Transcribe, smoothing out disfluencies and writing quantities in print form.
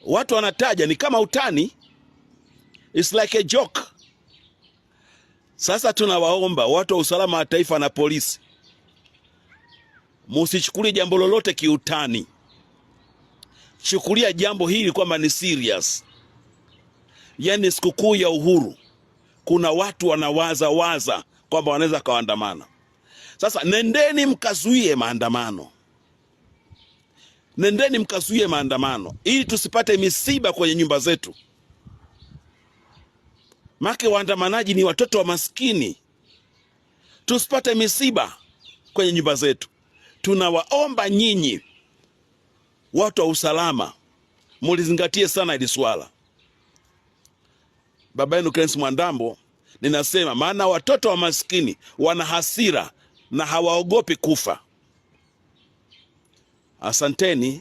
Watu wanataja ni kama utani, it's like a joke. Sasa tunawaomba watu wa usalama wa taifa na polisi, musichukulie jambo lolote kiutani. Chukulia jambo hili kwamba ni serious. Yani sikukuu ya uhuru, kuna watu wanawaza waza kwamba wanaweza kawaandamana. Sasa nendeni mkazuie maandamano, nendeni mkazuie maandamano ili tusipate misiba kwenye nyumba zetu. Make waandamanaji ni watoto wa maskini, tusipate misiba kwenye nyumba zetu. Tunawaomba nyinyi watu wa usalama mulizingatie sana hili swala. Baba yenu Clemence Mwandambo ninasema, maana watoto wa maskini wana hasira na hawaogopi kufa. Asanteni.